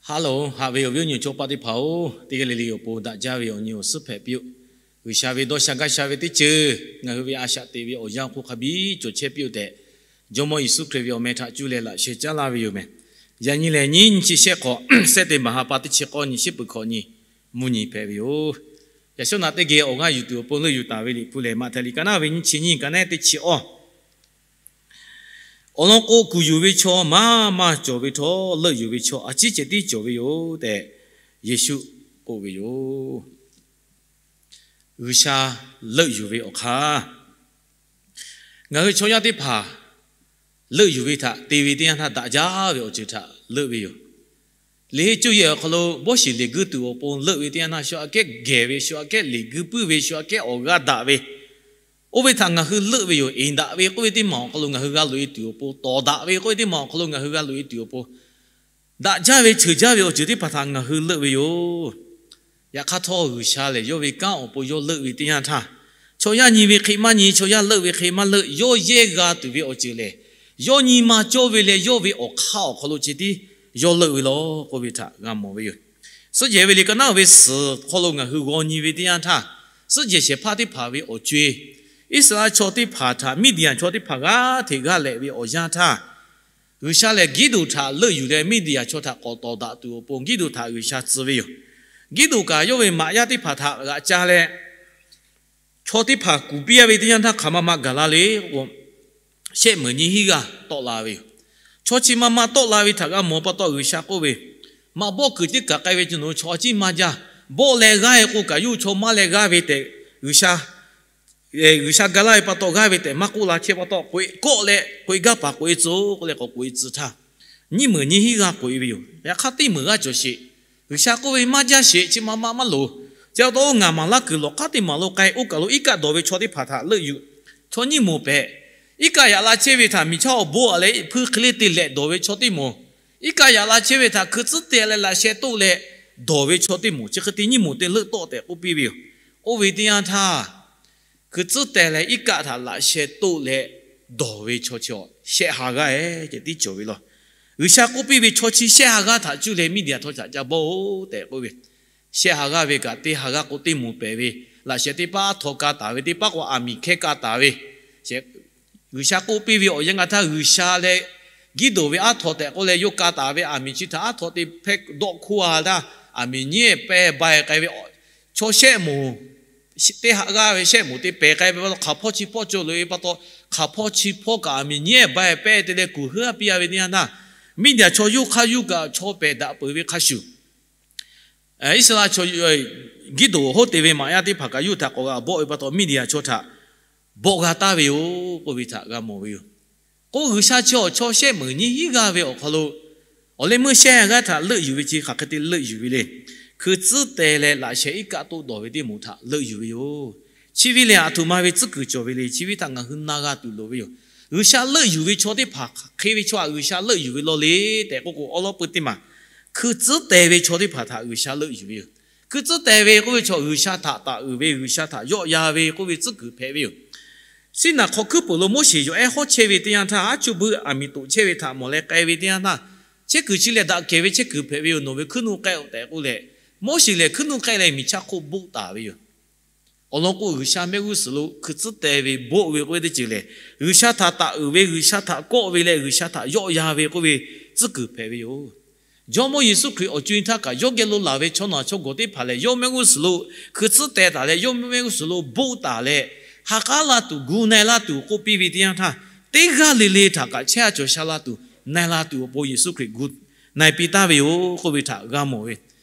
Hello, haꞈ ve awˬ viˉ awˬ nyi chaw paˆ teˇ hpaˍ-oˬ, teˇ g'aˇ le le awˬ pon daꞈ jaˇ ve awˬ nyi awˬ suhˉ hpehꞈ piˇ-oˆ. G'uiˬsha ve dawˇ sha gaˇ sha ve teˇ ceuˬ ngaˬ hui ve a shaꞈ teꞈ ve awˬ yanˇ hk'oˆ hk'a biˇ cawˬ chehˇ piˇ-oˆ tehꞈ, Jawˇmawˇ Yeˍsuˆ Hkriꞈ ve awˬ meh htaꞈ cuˇ leh laꞈ sheh caˉ laˇ ve yoˬ meh. Yaꞈ nyi lehˬ, nyiˇ nyi chi shehˆ hk'awꞈ, September ha pa teˇ chi k'awˇ nyi, shiˉ peuˬ hkawꞈ nyi, mvuhˇ nyi hpehꞈ ve yoˬ. Yaꞈ shawˉ naꞈ teˇ geh awˬ g'aˇ yuˬ tuˬ awˬ pon leuˆ yuˬ taˍ ve Liꞈ hpu lehˬ, Maꞈhtehˍ liꞈ ka naˉ ve nyiˇ chi nyiˇ, ka naˉ teˇ chi awˇ. Awˬ lawn k'o, kuˬ yuˬ ve chaw maˇ maˇ cawˬ ve htawˇ, leuˆ yuˬ ve chaw a ciˉ ceh tiˉ cawˬ ve yoˬ tehꞈ, Yeˍsuˆ k'oˆ ve yoˬ. G'uiˬsha leuˆ yuˬ ve awˬ hk'aˇ, ngaˬ hui chaw yaˇ teˇ hpaˍ leuˆ yuˬ ve htaꞈ te ve teˇ yanˇ htaˇ, daꞈ jaˇ ve awˬ ceuˬ htaꞈ leuˆ ve yoˬ. Liꞈ heˆ cuˇ yehˬ awˬ hk'aw lo bawˇ shiˍ liꞈ guiˇ tuˬ awˬ pon leuˆ ve teˇ yanˇ htaˇ, shu aꞈ kehˉ gehˬ ve, shu aꞈ kehˉ liꞈ guiˇ puiˉ ve, shu aꞈ kehˉ awˬ g'aˇ daꞈ ve, oˇ ve htaꞈ ngaˬ hui leuˆ ve yoˬ. Eˍ daꞈ ve k'oˆ ve teˇ maˬ awˬ hk'aw lo ngaˬ hui g'a loꞈ e tuˬ awˬ pon, tawˍ daꞈ ve k'oˆ ve teˇ maˬ awˬ hk'aw lo ngaˬ hui g'a loꞈ e tuˬ awˬ pon, daꞈ jaˇ ve ceuˬ jaˇ ve awˬ ceuˬ teˇ hpaˍ htaꞈ ngaˬ hui leuˆ ve yoˬ. Yaꞈ hk'aˇ htawˇ, G'uiˬsha lehˬ yawˇ ve kanˉ awˬ pon yawˇ leuˆ ve teˇ yanˇ htaˇ, chaw yaˇ nyi ve hk'e maˇ nyi, chaw yaˇ leuˆ ve hk'e maˇ leuˆ, yawˇ yehˇ g'a tuˬ ve awˬ ceuˬ lehˬ, yawˇ nyi ma cawˇ ve leh yawˇ ve awˬ hk'aˇ awˬ hk'aw lo ceh tiˉ yawˇ leuˆ ve law k'oˆ ve htaꞈ g'a mawˬ ve yoˬ. Suhˉ jehˬ ve liꞈ ka naˉ ve suhˍ hk'aw lo ngaˬ hui g'aw nyi ve teˇ yanˇ htaˇ, suhˉ jehˬ shehˍ hpaˇ teˇ hpaˍ ve awˬ co-e, Iˉsaˍreˍlaˆ chaw teˇ hpaˍ htaꞈ Miˇdiˍyaꞈ chaw teˇ hpaˍ g'aˇ hteꞈ g'aˇ lehꞈ ve awˬ yanˇ htaˇ, G'uiˬsha lehˬ Giˉduꞈ htaꞈ leuˆ yuˬ leh Miˇdiˍyaꞈ chaw htaꞈ k'awꞈ tawˍ daꞈ tuˬ awˬ pon Giˉduꞈ htaꞈ G'uiˬsha tcuh ve yoˬ. Giˉduꞈ kaꞈ yawˇ ve maꞈ yaˇ teˇ hpaˍ htaꞈ g'aꞈ ca leh, chaw teˇ hpaˍ kuˬ piˇ a ve teˇ yanˇ htaˇ hk'aˬ ma ma gaˬ la le k'o, shehˆ meunˍ nyiˇ hinˉ g'aˇ tawˆ la ve yoˬ. Chaw chi ma ma tawˆ la ve htaꞈ g'a mawˬ pa taw, G'uiˬsha k'oˆ ve, maꞈ bawˆ kuiˬ tiˉ kaꞈ k'ai ve cawˬ, chaw a ciˉ maˇ jaˇ. Bawˆ leh g'aˇ e k'o kaꞈ, yawˇ hui chaw maˇ leh g'aˇ ve tehꞈ, G'uiˬsha G'uiˬsha ga laˇ ve pa taw g'aˇ ve tehꞈ maˇ k'oˆ la chehˇ pa taw, k'oꞈ-e kawˆ leh k'oꞈ-e gaˇ paˍ k'oꞈ-e tcuh-oˬ k'oˆ leh k'awꞈ k'oꞈ-e tcuh htaˇ, nyiˇ meunˍ nyiˇ hinˉ g'aˇ k'oꞈ-e ve yoˬ. Yaꞈ hk'aˇ teˇ meunˍ g'aˇ cawˬ sheˍ. G'uiˬsha k'oˆ ve, maˇ jaˇ sheˍ, chi ma ma maˇ loˍ. Chi pa taw oˇ ngaˬ maˍ laˇ kuiˬ lawˬ hk'aˉ teˇ maˬ lo k'ai, oˇ kaˬ lo iˉ kaˆ dawˬ ve chaw teˇ hpaˍ htaꞈ leuˆ yuˬ. Chaw nyiˇ moˍ pehꞈ. Iˉ kaˆ yaꞈ la chehˇ ve htaꞈ miˬ chaˇ awˬ bon aꞈ leh hpui hk'e le te lehꞈ dawˬ ve chaw teˇ moˍ, iˉ kaˆ yaꞈ la chehˇ ve htaꞈ hkui tcuhˉ teh leh laꞈ sheh toˆ leh dawˬ ve chaw teˇ moˍ, chi hk'e te nyiˇ moˍ te leuˆ tawˆ tehꞈ k'oˆ piˇ ve yoˬ. Oˇ ve teˇ yanˇ htaˇ, hkui tcuhˉ teh leh iˉ kaˆ htaꞈ laꞈ sheh toˆ leh dawˬ ve chaw chi shehˆ ha g'aˇ e ceh tiˉ cawˬ ve law. G'uiˬsha k'oˆ piˇ ve, chaw chi shehˆ ha g'aˇ htaꞈ cuˇ leh Miˇdiˍyaꞈ chaw htaꞈ ca bawˆ-oˬ tehꞈ k'oˆ ve, shehˆ ha g'aˇ ve kaꞈ teˇ ha g'aˇ k'o teˇ moˍ pehꞈ ve, laꞈ sheh teˇ paˉ aˉ htaw ka taˍ ve, teˇ paˉ k'o aˬ miˍ hkehˇ ka taˍ ve, G'uiˬsha k'oˆ piˇ ve awˬ yanˇ g'a htaˇ, G'uiˬsha leh Giˉdonˍ ve aˉ htaw tehꞈ k'oˆ leh, yawˇ ka taˍ ve aˬ miˍ chi htaꞈ aˉ htaw te hpehˇ dawˆ hkoˇ a htaˇ, aˬ miˍ nyiˉ ehˍ pehˇ ba e k'ai ve, chaw shehˆ moˍ, teˇ ha g'aˇ ve shehˆ moˍ te pehˬ k'ai ve pa taw, hk'aˬ hpawˇ chi hpawˇ cawˬ loꞈ-e pa taw, hk'aˬ hpawˇ chi hpawˇ kaꞈ aˬ miˍ nyiˉ ehˍ ba e pehˇ te leh kuˬ heuˉ a piˇ a ve teˇ yanˇ htaˇ, Miˇdiˍyaꞈ chaw yawˇ hk'aˇ yawˇ kaꞈ chaw pehˬ daꞈ peuˬ ve hk'a shuˍ, Iˉsaˍreˍlaˆ chaw Giˉdonˍ hoˉ te ve maꞈ yaˇ teˇ hpaˍ kaꞈ yawˇ htaꞈ k'awꞈ g'a bawˆ ve pa taw, Miˇdiˍyaꞈ chaw htaꞈ bawˆ g'a taˍ ve yoˬ k'oˆ ve htaꞈ g'a mawˬ ve yoˬ. K'o, G'uiˬsha chi awˬ chaw shehˆ meunˍ nyiˇ hinˉ g'aˇ ve awˬ hk'aw lo, awˬ leh meuˇ shehˆ ha g'aˇ htaꞈ leuˆ yuˬ ve chi hk'aˬ hk'e te leuˆ yuˬ ve le. Hkui tcuhˉ teh leh laꞈ sheh iˉ kaˆ toˆ dawˬ ve teˇ moˍ htaꞈ leuˆ yuˬ ve yoˬ. Chi ve lehˬ, aˬ htoꞈ ma ve tcuhˉ kuiˬ cawˬ ve le. Chi ve htaꞈ ngaˬ hui na g'a tuˬ loˍ ve yoˬ. G'uiˬsha leuˆ yuˬ ve chaw teˇ hpaˍ hk'e ve chaw htaꞈ G'uiˬsha leuˆ yuˬ ve law le tehꞈ k'oˆ k'o, awˉ lawˉ peu teˇ maˬ hkui tcuhˉ teh ve chaw teˇ hpaˍ htaꞈ G'uiˬsha leuˆ yuˬ ve yoˬ. Hkui tcuhˉ teh ve k'oˆ ve chaw, G'uiˬsha htaꞈ taˍ uiˍ ve, G'uiˬsha htaꞈ yawˆ yan ve k'oˆ ve tcuhˉ kuiˬ hpehꞈ ve yoˬ. Siˉnaˍ hk'aw hkuiˉ peuˬ lo Moˉseˍ yawˬ ehˉ hawˉ chehˇ ve teˇ yanˇ htaˇ, aˉ chuˇ buiˇ aˬ miˍ toꞈ chehˇ ve htaꞈ mawˬ leh k'ai ve teˇ yanˇ htaˇ, chehˇ kuiˬ chi lehˬ daꞈ kehˬ ve chehˇ kuiˬ hpehꞈ ve yoˬ. Nawˬ ve hkuiˉ nuˆ k'ehˆ-oˬ tehꞈ k'oˆ leh, Moˉseˍ lehˬ hkuiˉ nuˆ k'ehˆ leh miˬ chaˇ hk'oˆ boˆ taˍ ve yoˬ. Awˬ lawn k'o, G'uiˬsha mehˆ g'uˇ suhˍ lo hkui tcuhˉ teh ve, boˆ ve k'oˆ ve teˇ ceuˬ lehˬ, G'uiˬsha htaꞈ taˍ uiˍ ve, G'uiˬsha htaꞈ kawˆ ve leh G'uiˬsha htaꞈ yawˆ yan ve k'oˆ ve tcuhˉ kuiˬ hpehꞈ ve yoˬ. Jawˇmawˇ Yeˍsuˆ Hkriꞈ awˬ co-e htaˇ kaꞈ yawˇ geh lo laˬ ve chaw naˬ chaw gawˬ teˇ hpaˍ lehˬ, yawˇ mehˆ g'uˇ suhˍ lo hkui tcuhˉ teh taˍ leh, yawˇ mehˆ g'uˇ suhˍ lo boˆ taˍ leh, ha k'aˉ la tuˬ, gu na-e laˇ tuˬ k'oˆ piˇ ve teˇ yanˇ htaˇ, teˇ g'aˇ le le htaꞈ kaꞈ chehˇ a cawˬ sha la tuˬ, na-e la tuˬ awˬ pon Yeˍsuˆ Hkriꞈ gu na-e piˇ taˍ ve yoˬ k'oˆ ve htaꞈ g'a mawˬ ve.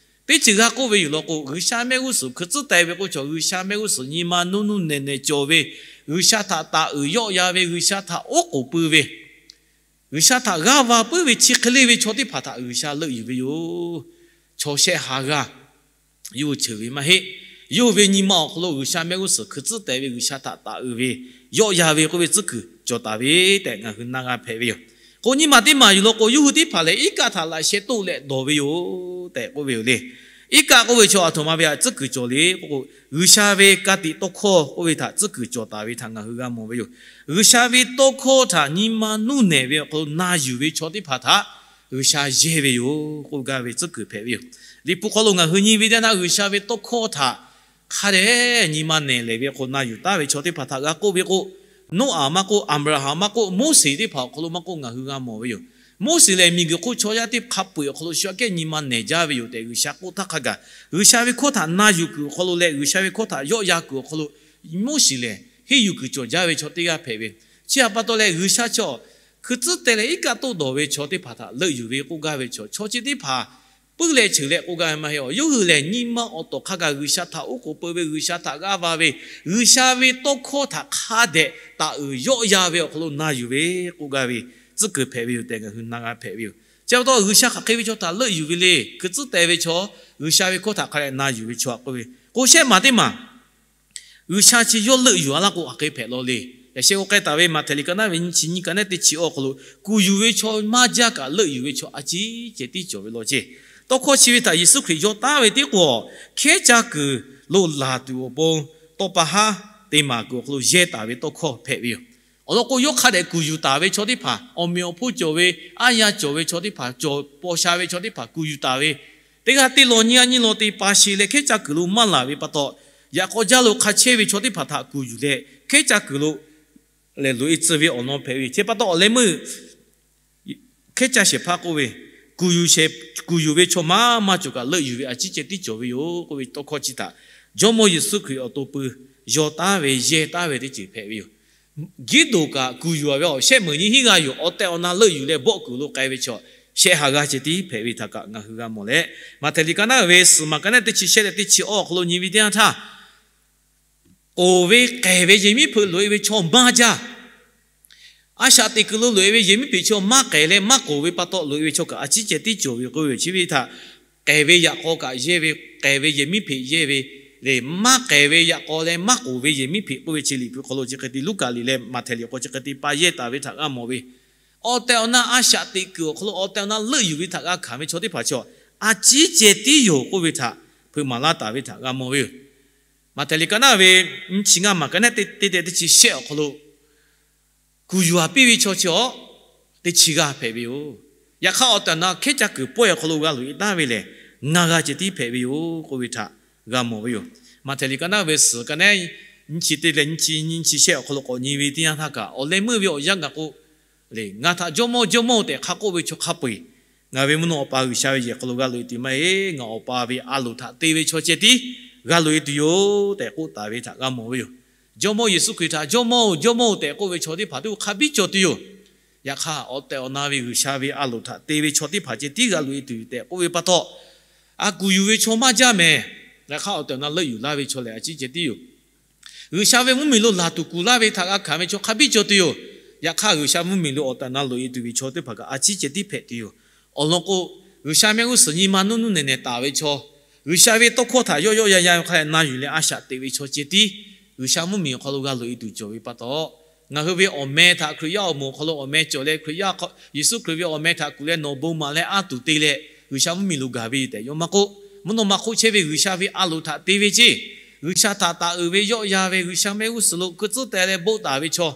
Teˇ ceuˬ g'a k'oˆ ve yoˬ law k'o, G'uiˬsha mehˆ g'uˇ suhˍ hkui tcuhˉ teh ve k'oˆ ve chaw, G'uiˬsha mehˆ g'uˇ suhˍ nyi ma nuˇ nuˇ nehˬ nehˬ cawˬ ve, G'uiˬsha htaꞈ taˍ uiˍ yawˆ yan ve, G'uiˬsha htaꞈ oˉ k'oˍ pui ve, G'uiˬsha htaꞈ g'aˇ va puiˉ ve chi hk'e le ve chaw teˇ hpaˍ htaꞈ G'uiˬsha leuˆ yuˬ ve yoˬ. Chaw shehˆ ha g'aˇ yawˇ hui cheuˬ ve maˇ heˆ. Yawˇ hui ve nyi ma awˬ hk'aw lo G'uiˬsha mehˆ g'uˇ suhˍ hkui tcuhˉ teh ve, G'uiˬsha htaꞈ taˍ uiˍ ve, yawˆ yan ve k'oˆ ve tcuhˉ kuiˬ cawˬ taˍ ve tehꞈ ngaˬ hui na g'a hpehꞈ ve yoˬ. K'o, nyiˇ maˬ teˇ maˬ yoˬ law k'o, yawˇ hui teˇ hpaˍ lehˬ iˉ kaˆ htaꞈ laꞈ sheh toˆ leh dawˬ ve yoˬ tehꞈ k'oˆ ve yoˬ le. Iˉ kaˆ k'oˆ ve chaw aˬ htoꞈ ma ve htaꞈ tcuhˉ kuiˬ cawˬ le k'oˆ k'o, G'uiˬsha ve ka tiꞈ tawˇ hkawˇ k'oˆ ve htaꞈ tcuhˉ kuiˬ cawˬ taˍ ve htaꞈ ngaˬ hui g'a mawˬ ve yoˬ. G'uiˬsha ve tawˇ hkawˇ htaꞈ nyi ma nuˇ nehˬ ve awˬ hk'aw lo na yuˬ ve chaw teˇ hpaˍ htaꞈ G'uiˬsha yehˇ ve yoˬ k'oˆ gaˇ ve tcuhˉ kuiˬ hpehꞈ ve yoˬ. Liꞈ hpu hk'aw lo ngaˬ hui nyi ve teˇ yanˇ htaˇ, G'uiˬsha ve tawˇ hkawˇ htaꞈ hk'a dehꞈ nyi ma nehˬ lehˬ ve awˬ hk'aw lo na yuˬ taˉ ve chaw teˇ hpaˍ htaꞈ g'a k'oˆ ve k'o, Noˉaꞈ maˇ k'oˆ, Aˍbraˍhanˍ maˇ k'oˆ, Moˉseˍ teˇ hpaˍ awˬ hk'aw lo maˇ k'oˆ, ngaˬ hui g'a mawˬ ve yoˬ. Moˉseˍ lehˬ miˬguiˬ hk'oˆ chaw yaˇ teˇ hk'a peu-eˬ awˬ hk'aw lo shu aꞈ kehˉ nyi ma nehˬ jaˇ ve yoˬ tehꞈ G'uiˬsha k'oˆ htaˇ hk'a gaˬ, G'uiˬsha ve hkawˇ htaꞈ na yuˬ kuiˬ awˬ hk'aw lo leh G'uiˬsha ve hkawˇ htaꞈ yawˆ yan kuiˬ awˬ hk'aw lo Moˉseˍ lehˬ henˇ yuˬ kuiˬ cawˬ jaˇ ve chaw teˇ g'aˇ hpehꞈ ve. Chi htaꞈ pa taw leh G'uiˬsha chaw hkui tcuhˉ teh leh iˉ kaˆ toˆ dawˬ ve chaw teˇ hpaˍ htaꞈ leuˆ yuˬ ve k'oˆ gaˇ ve chaw, chaw chi teˇ hpaˍ puiˉ leh cheuˬ leh k'oˆ gaˇ ve maˇ heˆ. Yawˇ hui lehˬ nyi ma awˬ tawˍ hk'a gaˬ G'uiˬsha htaꞈ oˉ k'oˍ peu ve, G'uiˬsha htaꞈ g'aˇ va ve, G'uiˬsha ve tawˇ hkawˇ htaꞈ hk'a dehꞈ taˍ uiˍ yawˆ yan ve awˬ hk'aw lo na yuˬ ve k'oˆ gaˇ ve tcuhˉ kuiˬ hpehꞈ ve yoˬ tehꞈ ngaˬ hui na g'a hpehꞈ ve yoˬ. Chi pa taw G'uiˬsha hk'aˬ hk'e ve chaw htaꞈ leuˆ yuˬ ve le. Hkui tcuhˉ teh ve chaw, G'uiˬsha ve hkawˇ htaꞈ hk'a dehꞈ na yuˬ ve chaw htaꞈ k'oˆ ve k'o, shehˆ maˬ teˇ maˬ G'uiˬsha chi yawˇ leuˆ yuˬ a laˇ k'o, hk'aˬ hk'e hpehꞈ law le. Yaꞈ sheh k'o, k'ai taˍ ve Maꞈhtehˍ liꞈ ka naˉ ve nyiˇ chi nyiˇ ka naˉ teˇ chi awˬ hk'aw lo, kuˬ yuˬ ve chaw maˇ jaˇ kaꞈ leuˆ yuˬ ve chaw a ciˉ ceh tiˉ cawˬ ve law ceˇ. Tawˇ hkawˇ chi ve htaꞈ Yeˍsuˆ Hkriꞈ yaw taˉ ve tiˉ k'o, hkehˉ caˇ kuiˬ lo laˬ tuˬ awˬ pon tawˇ pa haˉ te maˍ kuiˬ awˬ hk'aw lo yehˇ taˍ ve tawˇ hkawˇ hpehꞈ ve yoˬ. Awˬ lawn k'o, yawˇ hk'a dehꞈ kuˬ yuˬ taˍ ve chaw teˇ hpaˍ, awˬ meꞈ awˬ hponˇ cawˬ ve, aˉ yaˇ cawˬ ve chaw teˇ hpaˍ, cawˬ paw sha ve chaw teˇ hpaˍ kuˬ yuˬ taˍ ve, teˇ g'aˇ teˇ law nyiˇ g'aˇ nyiˇ law te pa sheˍ leh hkehˉ caˇ kuiˬ lo maˇ laˬ ve pa taw, yaꞈ k'aw jaˇ lo hk'a chehˇ ve chaw teˇ hpaˍ htaꞈ kuˬ yuˬ leh hkehˉ caˇ kuiˬ lo lehˬ loꞈ e tcuh ve awˬ lawn hpehꞈ ve. Chi pa taw awˬ leh meuˇ hkehˉ caˇ shehˍ hpaˇ k'oˆ ve, kuˬ yuˬ shehˍ, kuˬ yuˬ ve chaw maˇ maˇ cawˬ kaꞈ leuˆ yuˬ ve a ciˉ ceh tiˉ cawˬ ve yoˬ k'oˆ ve tawˇ hkawˇ chi htaꞈ Jawˇmawˇ Yeˍsuˆ Hkriꞈ awˬ to pui yaw taˉ ve yehˇ taˉ ve teˇ ceuˬ hpehꞈ ve yoˬ. Giˉdoˍ kaꞈ kuˬ yuˬ a ve awˬ shehˆ meuˍ nyi hiˉ g'a yoˬ. Awˬ tehˬ awˬ na leuˆ yuˬ leh bawˆ kuiˬ lo k'ai ve chaw shehˆ ha g'aˇ ceh tiˉ hpehꞈ ve htaꞈ kaꞈ ngaˬ hui g'a mawˬ leh, Maꞈhtehˍ liꞈ ka naˉ ve suhˍ maˬ ka naˉ teˇ chi shehˆ leh teˇ chi awˇ awˬ hk'aw lo nyi ve teˇ yanˇ htaˇ, k'oˍ ve k'ehˬ ve yehˬ miˉ hpeuꞈ loꞈ e ve chaw maˇ jaˇ. A shaꞈ teꞈ kuiˬ lo loꞈ e ve yehˬ miˉ hpeꞈ chaw maˇ k'ehˬ leh maˇ k'oˍ ve pa taw loꞈ e ve chaw kaꞈ a ciˉ ceh tiˉ cawˬ ve k'oˆ ve yoˬ. Chi ve htaꞈ k'ehˬ ve yaꞈ k'aw kaꞈ yehˇ ve, k'ehˬ ve yehˬ miˉ hpeꞈ yehˇ ve le, maˇ k'ehˬ ve yaꞈ k'aw leh maˇ k'oˍ ve yehˬ miˉ hpeꞈ k'oˆ ve chi Liꞈ hpu hk'aw lo chi hk'e te Luˉkaꞈ liꞈ leh Maꞈhtehˍ liꞈ k'aw chi hk'e te pa yehˇ taˍ ve htaꞈ g'a mawˬ ve, awˬ tehˬ awˬ na a shaꞈ teꞈ kuiˬ awˬ hk'aw lo awˬ tehˬ awˬ na leuˆ yuˬ ve htaꞈ g'a hkanˍ ve chaw teˇ hpaˍ chi a ciˉ ceh tiˉ yoˬ k'oˆ ve htaꞈ hpeuꞈ maˍ laˇ taˍ ve htaꞈ g'a mawˬ ve yoˬ. Maꞈhtehˍ liꞈ ka naˉ ve nyiˇ chi ngaˇ maˬ ka naˉ teˇ teˇ teˇ chi shehˆ awˬ hk'aw lo kuˬ yuˬ a piˇ ve chaw chi a teˇ chi g'aˇ hpehꞈ ve yoˬ. Yaꞈ hk'aˇ awˬ tehˬ awˬ na hkehˉ caˇ kuiˬ pawehˇ awˬ hk'aw lo g'a loꞈ e taˉ ve lehˬ, ngaˬ g'a ceh tiˉ hpehꞈ ve yoˬ k'oˆ ve htaꞈ g'a mawˬ ve yoˬ. Maꞈhtehˍ liꞈ ka naˉ ve suhˍ ka naˉ nyiˇ chi teˇ leh nyiˇ chi nyiˇ chi shehˆ awˬ hk'aw lo k'awꞈ nyi ve teˇ yanˇ htaˇ kaꞈ, awˬ leh meuˇ ve awˬ yanˇ gaˬ k'o, ngaˬ htaꞈ Jawˇmawˇ, Jawˇmawˇ tehꞈ hk'a k'oˆ ve chaw hk'a peu-eˬ ngaˬ ve mvuhˇ naw Awˬ pa G'uiˬsha ve yehˬ hk'aw lo g'a loꞈ e tuˬ maˇ heˆ. Ngaˬ Awˬ pa ve a loˍ htaꞈ te ve chaw ceh tiˉ g'a loꞈ e tuˬ yoˬ tehꞈ k'oˆ taˍ ve htaꞈ g'a mawˬ ve yoˬ. Jawˇmawˇ Yeˍsuˆ Hkriꞈ htaꞈ Jawˇmawˇ, Jawˇmawˇ tehꞈ k'oˆ ve chaw teˇ hpaˍ teˇ hk'a biˇ cawˬ tuˬ yoˬ. Yaꞈ hk'aˇ awˬ tehˬ awˬ na ve G'uiˬsha ve a loˍ htaꞈ te ve chaw teˇ hpaˍ ceh tiˉ g'a loꞈ e tuˬ yoˬ tehꞈ k'oˆ ve pa taw, a kuˬ yuˬ ve chaw maˇ jaˇ mehˍ. Yaꞈ hk'aˇ awˬ tehˬ awˬ na leuˆ yuˬ laˇ ve chaw lehˬ a ciˉ ceh tiˉ yoˬ. G'uiˬsha ve mvuhˇmiˬ lo laˬ tuˬ kuˬ laˇ ve htaꞈ g'a hkanˍ ve chaw hk'a biˇ cawˬ tuˬ yoˬ. Yaꞈ hk'aˇ G'uiˬsha mvuhˇmiˬ lo awˬ tehˬ awˬ na loꞈ e tuˬ ve chaw teˇ hpaˍ kaꞈ a ciˉ ceh tiˉ hpehꞈ tuˬ yoˬ. Awˬ lawn k'o, G'uiˬsha mehˆ g'uˇ suhˍ nyi ma nuˇ nuˇ nehˬ nehˬ taˍ ve chaw, G'uiˬsha ve tawˇ hkawˇ htaꞈ yawˆ yawˆ yan yan ve hk'a leh na yuˬ leh a shaꞈ teꞈ ve chaw ceh tiˉ G'uiˬsha mvuhˇmiˬ awˬ hk'aw lo g'a loꞈ e tuˬ cawˬ ve pa taw, ngaˬ hui ve awˬ meh htaꞈ Hkriꞈ yaˇ awˬ moˍ awˬ hk'aw lo awˬ meh cawˬ leh Hkriꞈ yaˇ, Yeˍsuˆ Hkriꞈ ve awˬ meh htaꞈ kuˬ leh nawˬ bon maˍ leh a tuˬ te leh G'uiˬsha mvuhˇmiˬ lo gaˬ ve tehꞈ yawˇ maˇ k'oˆ. Mvuhˇ naw ma hk'oˆ chehˇ ve G'uiˬsha ve a loˍ htaꞈ te ve ceˇ, G'uiˬsha htaꞈ taˍ uiˍ ve yawˆ yan ve, G'uiˬsha mehˆ g'uˇ suhˍ lo hkui tcuhˉ teh leh boˆ taˍ ve chaw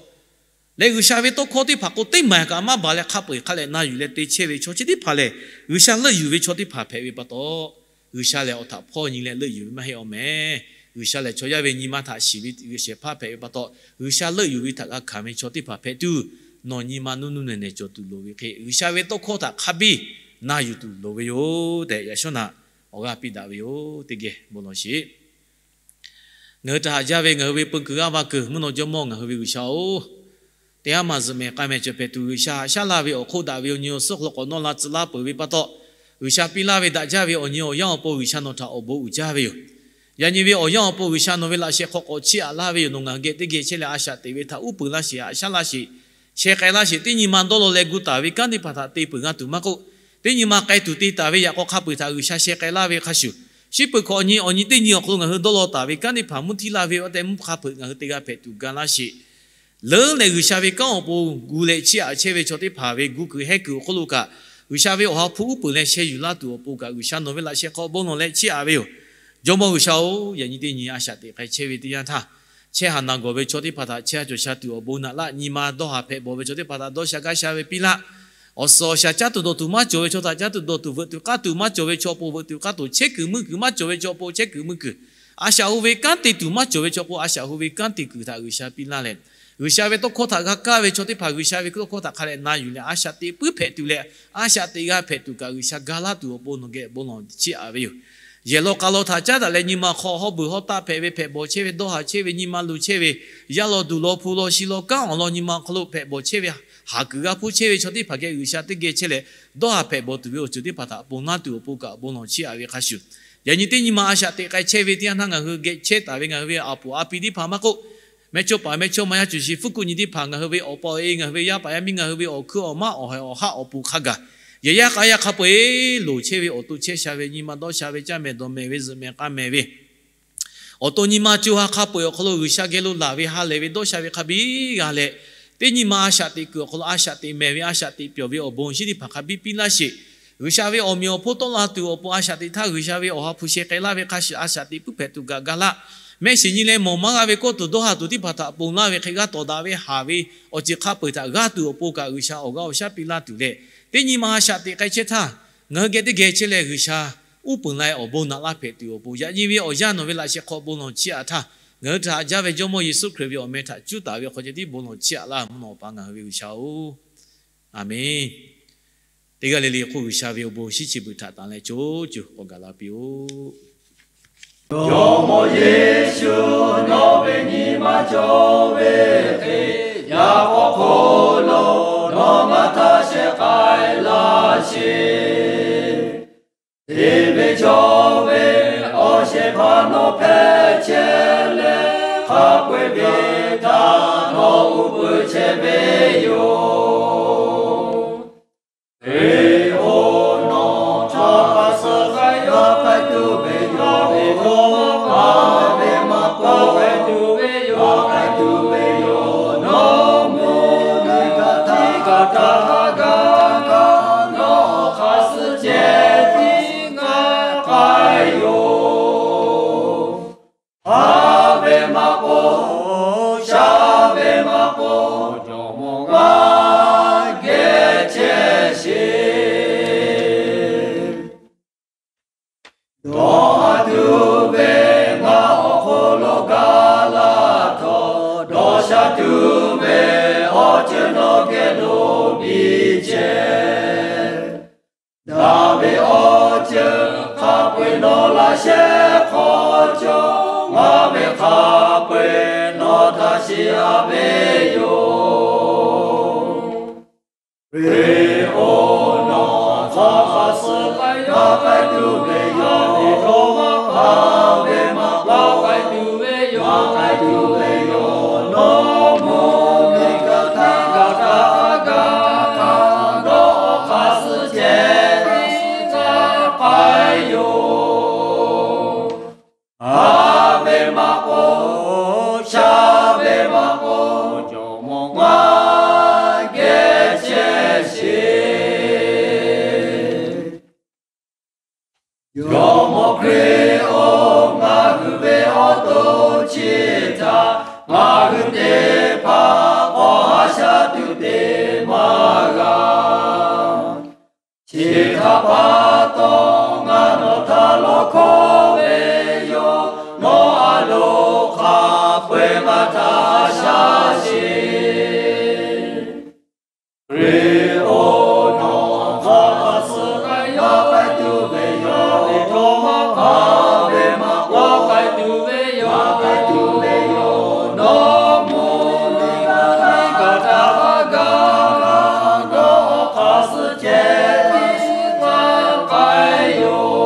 leh G'uiˬsha ve tawˇ hkawˇ teˇ hpaˍ k'o teˇ maˬ kaꞈ maˇ baˬ leh hk'a peu-eˬ hk'a leh na yuˬ leh te chehˇ ve chaw chi teˇ hpaˍ lehˬ, G'uiˬsha leuˆ yuˬ ve chaw teˇ hpaˍ hpehꞈ ve pa taw, G'uiˬsha lehˬ awˬ htaꞈ hpawˇ nyi leh leuˆ yuˬ ve maˇ heˆ awˬ mehˍ. G'uiˬsha lehˬ chaw yaˇ ve nyi ma htaꞈ shiˍ ve shehˍ hpaˇ hpehꞈ ve pa taw, G'uiˬsha leuˆ yuˬ ve htaꞈ g'a hkanˍ ve chaw teˇ hpaˍ hpehꞈ tuˬ, nawˬ nyi ma nuˇ nuˇ nehˬ nehˬ cawˬ tuˬ loˍ ve hk'e, G'uiˬsha ve tawˇ hkawˇ htaꞈ hk'a biˇ na yuˬ tuˬ loˍ ve yoˬ tehꞈ yaꞈ shawˉ naꞈ awˬ g'aˇ piˇ daꞈ ve yoˬ. Teˇ geh bon lawˬ sheˍ. Ngaˬ hui htaꞈ haꞈ jaˇ ve ngaˬ hui ve peu kuiˬ g'aˇ va kuiˬ mvuhˇ naw Jawˇmawˇ ngaˬ hui ve G'uiˬsha-oˬ, teˇ haˉ maˬ zuhꞈ mehˍ k'ai mehˍ cawˬ hpehꞈ tuˬ, G'uiˬsha haꞈ shaˉ laˇ ve awˬ hk'oˆ daꞈ ve awˬ nyi awˬ suhˉ hk'aw lo k'awꞈ nawˇ la tcuh laˇ peuˬ ve pa taw, G'uiˬsha piˇ laˇ ve daꞈ jaˇ ve awˬ nyi awˬ yanˇ awˬ pon G'uiˬsha nawˬ htaꞈ awˬ bon uiˍ jaˇ ve yoˬ. Yaꞈ nyi ve awˬ yanˇ awˬ pon G'uiˬsha nawˬ ve laꞈ sheh hk'aw k'awꞈ chiˇ aꞈ laˇ ve yoˬ. Nawˬ ngaˬ hui geh teˇ geh chehˇ leh a shaꞈ teꞈ ve htaꞈ uˉ peunˍ laˇ sheˍ, haꞈ shaˉ laˇ sheˍ, sheh k'ai laˇ sheˍ. Teˇ nyi ma dawˇ law leh gu taˍ ve kanˉ teˇ hpaˍ htaꞈ te peuˬ g'a tuˬ maˇ k'oˆ, teˇ nyi ma k'ai tuˬ te taˍ ve yaꞈ k'aw hk'a peu-eˬ htaꞈ G'uiˬsha sheh k'ai laˇ ve hk'a shuˍ, shiˉ peuˬ hkawꞈ nyi awˬ nyi teˇ nyi awˬ hk'aw lo ngaˬ hui dawˇ law taˍ ve kanˉ teˇ hpaˍ mvuhˇ htiˇ laˇ ve awˬ tehˬ mvuhˇ hk'a peu-eˬ ngaˬ hui te g'a hpehꞈ tuˬ ga laˇ sheˍ. Leuˉ leh G'uiˬsha ve kanˉ awˬ pon gu leh chiˇ aꞈ chehˇ ve chaw teˇ hpaˍ ve gu kuiˬ hehˉ kuiˬ awˬ hk'oˆ lo kaꞈ, G'uiˬsha ve awˬ ha hpu uˉ peunˍ leh sheh yuˬ laˇ tuˬ awˬ pon kaꞈ, G'uiˬsha nawˬ ve laꞈ sheh hk'aw bon lawˬ leh chiˇ aꞈ ve yoˬ. Jawˇmawˇ G'uiˬsha-oˬ, yaꞈ nyi teˇ nyi a shaꞈ teꞈ k'ai chehˇ ve teˇ yanˇ htaˇ, chehˇ haˍ naˬ gawˬ ve chaw teˇ hpaˍ htaꞈ chehˇ sha cawˬ sha tuˬ awˬ bon naꞈ laˆ. Nyi ma dawˇ haˍ hpehꞈ bawˬ ve chaw teˇ hpaˍ htaꞈ dawˇ sha gaˇ sha ve piˇ laˇ. Awˬ suhˍ awˬ shaˍ caˉ tuˬ dawˬ tuˬ maˇ cawˬ ve chaw htaꞈ caˉ tuˬ dawˬ tuˬ, veuꞈ tuˬ k'aˇ tuˬ maˇ cawˬ ve chaw pon veuꞈ tuˬ k'aˇ tuˬ, chehˇ kuiˬ mui kuiˬ maˇ cawˬ ve chaw pon chehˇ kuiˬ mui kuiˬ, a shaꞈ ho ve kanˉ te tuˬ maˇ cawˬ ve chaw pon a shaꞈ ho ve kanˉ te kuiˬ htaꞈ G'uiˬsha piˇ laˇ leh, G'uiˬsha ve tawˇ hkawˇ htaꞈ g'a kaˇ ve chaw teˇ hpaˍ G'uiˬsha ve tawˇ hkawˇ htaꞈ hk'a dehꞈ na yuˬ leh a shaꞈ teꞈ puiˉ hpehꞈ tuˬ leh, a shaꞈ teꞈ g'a hpehꞈ tuˬ kaꞈ G'uiˬsha ga laˇ tuˬ awˬ pon nawˬ geh bon lawˬ chiˇ aꞈ ve yoˬ. Yehˬ law k'a law htaꞈ caˉ daꞈ leh nyi ma hk'aw hawˉ beuˬ hawˉ taˆ hpehꞈ ve, hpehꞈ bawˬ chehˇ ve, dawˇ haˍ chehˇ ve, nyi ma luˬ chehˇ ve, yaˇ law duˬ law hpu law shi law kanˉ awˬ lawn nyi ma hk'aw lo hpehꞈ bawˬ chehˇ ve, haˍ kuiˬ g'a hpuˇ chehˇ ve chaw teˇ hpaˍ geh G'uiˬsha teˇ geh chehˇ leh, dawˇ haˍ hpehꞈ bawˬ tuˬ ve awˬ ceuˬ teˇ hpaˍ htaꞈ ponˬ laˇ tuˬ awˬ pon kaꞈ bon lawˬ chiˇ aꞈ ve hk'a shuˍ, yaꞈ nyi teˇ nyi ma a shaꞈ teꞈ k'ai chehˇ ve teˇ yanˇ htaˇ ngaˬ hui geh chehˇ taˍ ve ngaˬ hui ve aˬ poˍ a pi teˇ hpaˍ maˇ k'oˆ, mehˇ chawˇ paˍ mehˇ chawˇ ma yaˇ cuˬ shi fuˉ kuˆ nyi teˇ hpaˍ ngaˬ hui ve awˬ pa awˬ e, ngaˬ hui ve yaˇ paˍ yaˇ miˇ, ngaˬ hui ve awˬ hkuiˉ awˬ maˉ awˬ haiˬ awˬ haˆ awˬ pon hk'a gaˬ, yehˬ yaˇ k'a yaˇ hk'a peu-eˬ loˍ chehˇ ve, awˬ to chehˇ sha ve, nyi ma dawˇ sha ve, caˇ mehˍ dawˬ mehˍ ve, zuhꞈ mehˍ k'a mehˍ ve, awˬ to nyi ma co ha hk'a peu-eˬ awˬ hk'aw lo G'uiˬsha geh lo laˬ ve ha lehˬ ve dawˇ sha ve hk'a biˇ g'a leh, teˇ nyi ma a shaꞈ teꞈ kuiˬ awˬ hk'aw lo a shaꞈ teꞈ mehˍ ve, a shaꞈ teꞈ pyawˬ ve awˬ bon shinˉ teˇ hpaˍ hk'a biˇ piˇ laˇ sheˍ. G'uiˬsha ve awˬ meꞈ awˬ hponˇ tawˆ la tuˬ awˬ pon a shaꞈ teꞈ htaˇ G'uiˬsha ve awˬ ha hpu sheh k'ai laˇ ve hk'a shuˍ a shaꞈ teꞈ puiˉ hpehꞈ tuˬ kaꞈ ga laˇ. Mehˆ shiˍ nyi leh mawˬ maˇ g'a ve kawˇ tuˬ dawˇ haˍ tuˬ teˇ hpaˍ htaꞈ ponˬ laˇ ve hk'e g'aˇ tawˍ daꞈ ve haˍ ve awˬ ceuˬ hk'a peu-eˬ htaꞈ g'aˇ tuˬ awˬ pon kaꞈ G'uiˬsha awˬ g'aˇ awˬ shaˉ piˇ laˇ tuˬ leh, teˇ nyi ma a shaꞈ teꞈ k'ai chehˇ htaˇ, ngaˬ hui geh teˇ geh chehˇ leh G'uiˬsha uˉ peunˍ la-e awˬ bon naꞈ laˇ hpehꞈ tuˬ awˬ pon yaꞈ nyi ve awˬ yanˇ nawˬ ve laꞈ sheh hk'aw bon lawˬ chiˇ aꞈ htaˇ, ngaˬ hui htaꞈ haꞈ jaˇ ve Jawˇmawˇ Yeˍsuˆ Hkriꞈ ve awˬ meh htaꞈ cuˉ taˍ ve awˬ hk'aw ceh tiˉ bon lawˬ chiˇ aꞈ laˇ mvuhˇ naw awˬ pa ngaˬ hui ve G'uiˬsha-oˬ, Aˬ menˍ. Teˇ g'aˇ le le k'oˆ G'uiˬsha ve awˬ bon shinˉ chi beuꞈ htaꞈ tanˍ leh co co k'awꞈ gaˬ la piˇ-oˆ. Jawˇmawˇ Yeˍsuˆ, nawˬ ve nyi ma cawˬ ve hk'e, yaꞈ k'aw hk'aw lo nawˬ ngaˬ htaꞈ sheh k'ai laˇ sheˍ. Te ve cawˬ ve awˬ shehˍ hpaˇ nawˬ hpehꞈ chehˇ leh, hk'a peu-eˬ ve htaꞈ nawˬ uˉ peunˍ chehˇ ve yoˬ. Hkriꞈ-oˬ, nawˬ htaꞈ suh k'ai yawˇ k'ai tuˬ ve yawˇ ve hkawˇ maˇ k'oˆ, a ve maˇ k'oˆ, k'ai tuˬ ve yawˇ k'ai tuˬ ve yoˬ. Nawˬ mvuhˇ miˬ htaꞈ htiˇ kaꞈ htaˇ gaˇ kaꞈ, nawˬ awˬ hk'aˇ suh ceh tiˉ ngaˬ k'ai yoˬ. A ve maˇ k'oˆ, shaˍ ve maˇ k'oˆ, jawˇmawˇ geh chehˇ sheˍ. Dawˇ haˍ tuˬ ve ngaˬ awˬ hk'aw lo gaˬ la htawˇ, dawˇ sha tuˬ ve awˬ ceuˬ nawˬ geh lo biˇ chehˇ. Daꞈ ve awˬ ceuˬ hk'a peu-eˬ nawˬ laꞈ sheh hk'aw cawˬ, ngaˬ ve hk'a peu-eˬ nawˬ htaꞈ shiˍ aꞈ ve yoˬ. Hkriꞈ-oˬ, nawˬ htaꞈ suh k'ai yawˇ k'ai tuˬ ve yawˇ ve hkawˇ maˇ k'oˆ, a ve maˇ k'oˆ, k'ai tuˬ ve yawˇ k'ai tuˬ ve yoˬ. Nawˬ mvuhˇ miˬ htaꞈ htiˇ kaꞈ htaˇ gaˇ kaꞈ, nawˬ awˬ hk'aˇ suh ceh tiˉ ngaˬ k'ai yoˬ. A ve maˇ k'oˆ, shaˍ ve maˇ k'oˆ, jawˇmawˇ geh chehˇ sheˍ. Jawˇmawˇ Hkriꞈ-oˬ, ngaˬ hui ve awˬ to chi htaꞈ ngaˬ hui teˇ hpaˍ k'awꞈ haꞈ shaˉ tuˬ te maˇ g'a. Chi htaꞈ pa taw, ngaˬ nawˬ htaꞈ lawˬ hkawˇ ve yoˬ. Nawˬ a loˍ hk'a peu-eˬ ngaˬ htaꞈ haꞈ shaˉ sheˍ. Hkriꞈ-oˬ, nawˬ htaꞈ suh k'ai yawˇ k'ai tuˬ ve yawˇ ve hkawˇ maˇ k'oˆ, a ve maˇ k'oˆ, k'ai tuˬ ve yawˇ k'ai tuˬ ve yoˬ. Nawˬ mvuhˇ miˬ htaꞈ htiˇ kaꞈ htaˇ gaˇ kaꞈ, nawˬ awˬ hk'aˇ suh ceh tiˉ ngaˬ k'ai yoˬ.